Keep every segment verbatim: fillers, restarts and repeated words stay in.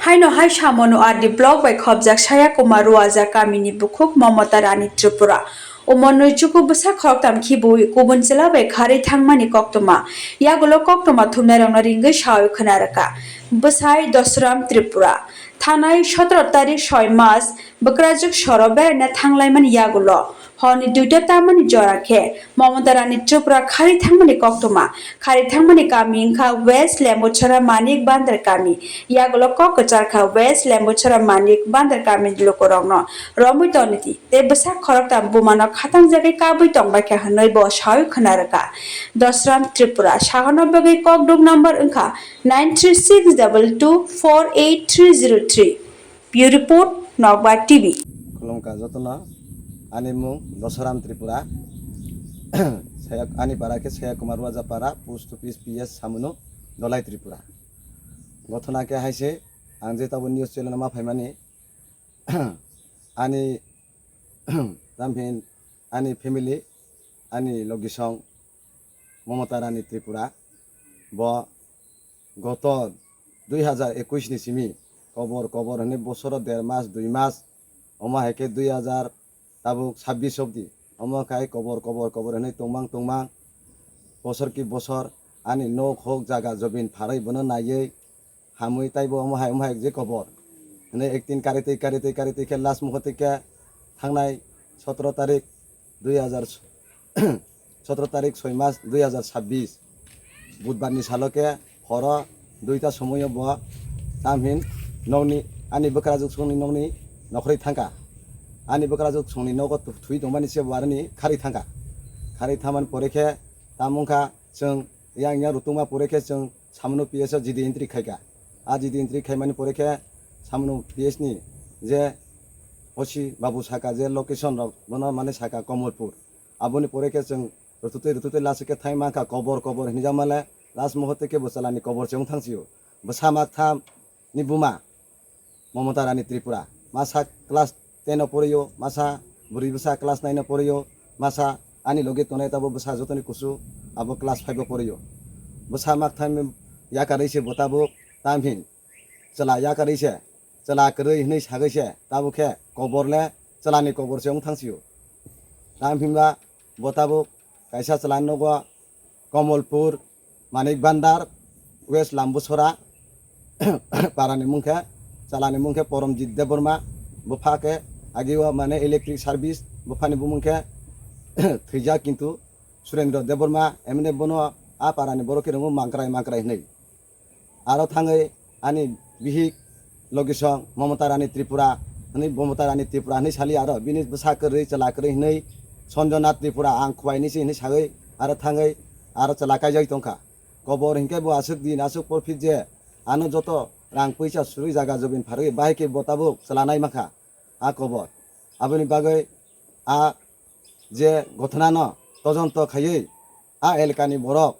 Haino hai samano R D block bai khobjak Saya Kumar Ruaja kamini bukhuk Momota Rani Tripura. Omo nwi chuku bwsa khoroktham khibiui kubun chwla bai kharwi thangmani koktwma. Yagulo koktwma thumnairokno ringwi saui khwna rwkha. Bwsai Dosram Tripura. Thanai sotoro tarik soi mas bwkrajwk soro beraina thanglaimani yagulo horni duita tamani jora khe Momota Rani Tripura kharwi thangmani koktwma. Kharwi thangmani kami wngkha West Lembuchara Manik Bandar kami. Yagulo kok kwchar kha West Lembuchara Manik Bandar kamini lukurokno romwi tonidi tei bwsak khoroktham bumano khatangjagwi kabwi tongbaikha hwnwi bo saui khwna rwkha. Dosram Tripura sahono bagwi kokduk number wngkha nine three six double two four eight three zero three. Bureau Report, Nokbar T V. Khulumkha jotono, ani mung Dosaram Tripura, Saya, ani para khe Saya Kumar Wajapara, Post Office P S Samunu, Dolai Tripura. Gothona khe hai se, ang je tabo news channel ma phaimani, ani, tamhin, ani family, ani logisong, Momota Rani Tripura, bo goto dui hazar ekush ni simi kobor kobor hwnwi bosoro der mas, dui mas, omo hai khe dui hazar tabuk sabbish obdi, omo khai kobor kobor kobor hwnwi tongmang tongmang, bosor ki bosor ani nok hok jaga jobin pharwi bono naiwi hamwi taibo omo hai omo hai je kobor hwnwi ektin karitwi karitwi karitwi khe last muhurte khe thangnai sotoro tarik dui hazar, sotoro tarik soi mas dui hazar sabbish, Budbar ni salo khe horo duita somoio bo tamhin nokni, ani bwkrajwk songni nokni nokhorwi thangkha. Ani bwkrajwk songni nogo thwi tongmani se bo aroni kharwi thangkha. Kharwi thangmani pore khe tamo wngkha chwng yang yang rutungma pore khe chwng Samunu P S o G D entry khaikha. A G D entry khaimani pore khe Samunu P S ni je O C babu saka je location rok bono mane saka Komolpur. Aboni pore khe chwng rwtwtwi rwtwtwi last khe thai mankha kobor kobor hinwi jakmale last muhurte khe bo chwlani kobor se wng thangsio. Bwsa maktham ni buma Momota Rani Tripura. Masa class ten o poriyo, masa bwrwi bwsa class nine o poriyo, masa ani logi tongnai tabo bwsa jotoni kusu abo class five o poriyo. Bwsa maktham yakarwi se bo tabuk tamhin chwla yakarwi se, chwla kwrwi hwnwi sagwi se tabuk khe kobor le chwlani kobor se wng thangsio. Tamhinba bo tabuk kaisa chwlani nogo Komolpur, Manik Bandar, West Lambusora, parani mung khe, chalani mung khe Poromjit Debbarma, bupha khe agio mane electric service, buphani bumung khe thwijak kintu Surendra Debbarma, emne bono a parani borok khe ringo Mangkrai Mangkrai hinwi. Aro thangwi ani bihik logisong Momota Rani Tripura hwnwi, Momota Rani Tripura hwnwi sali aro bini bwsa kwrwi chwla kwrwi hwnwi Sanjana Tripura ang khuaini se hwnwi sagwi aro thangwi aro chwla kaijagwi tongkha. Kobor hinkhe bo aswk din aswk porphit je ano joto rang puisa surwi jaga jobin pharwi bahai khe bo tabuk chwla nai mankha a kobor. Aboni bagwi a je gothnano tojonto khaiwi a elkani borok,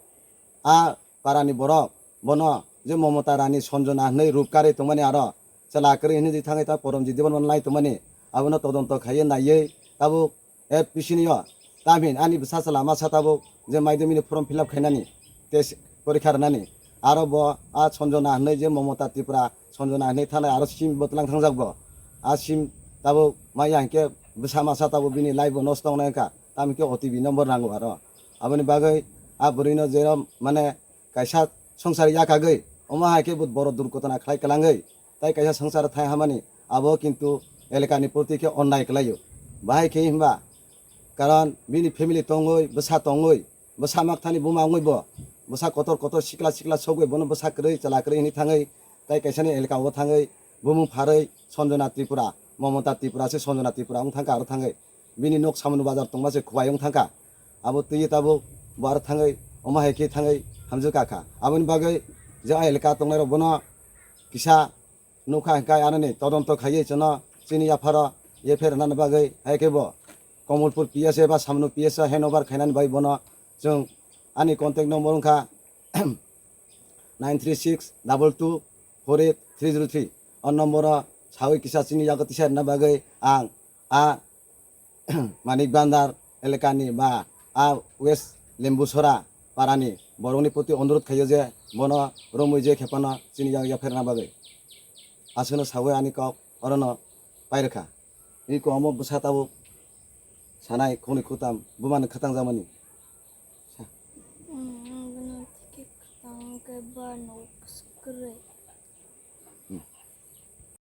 a parani borok bono je Momota Rani Sanjana hwnwi rup karwi tongmani aro chwla kwrwi hwnwi thangwi ta Poromjit Debbarma nai tongmani abono todonto khaiwi naiwi tabuk F P C ni o tamhin ani bwsa chwla masa tabuk je maidamini form fill up khainani tei porikha rwnani aro bo a Sanjana hwnwi je Momota Tripura Sanjana hwnwi thanai aro sim bwtwlang thangjak bo a sim tabuk maya hinkhe bwsa masa tabuk bini life bo nosto wngnai wngkha tamhinkhe O T P number nango aro. Aboni bagwi a bwrwino je mane kaisa swngchar yakagwi, omo hai khe bo borok durgotona khlai kwlangwi, tai kaisa swngchar thai hamani, abo kintu elakani proti khe onnai kwlaio. Bahai khe himba, karon bini family tongwi, bwsa tongwi, bwsa makthani buma wngwi bo, bwsa kotor kotor sikla sikla sogwi bono bwsa kwrwi chwla kwrwi hwnwi thangwi, tai kaisani elaka o thangwi, bumung pharwi Sanjana Tripura, Momota Tripura se Sanjana Tripura wng thangkha aro thangwi. Bini nok Samunu bazar tongma se khubai wng thangkha. Abo twiwi tabuk bo aro thangwi omo hai khe thangwi hamjwk kakha. Aboni bagwi je a elaka tongnairok bono kisa nukha hinkhe anoni todonto khaiwi chwngno chini yapharo F I R rwnani bagwi hai khe bo Komolpur P S eba Samunu P S o handover khainani bai bono chwng ani contact number wngkha nine three six double two four eight three zero three. O nomboro sawi kisa chini yago tisa rwna bagwi ang a Manik Bandar elakani ba a West Lembusora parani borokni proti onurodh khaio je bono romwi je khepano chini yago yapharna bagwi. aswkno sawi ani kok orono pairwkha. Iko omo bwsa tabuk sanai khoni khutam bumani khatang jamani. Bwno tiki khatang khe ba nuk kwrwi.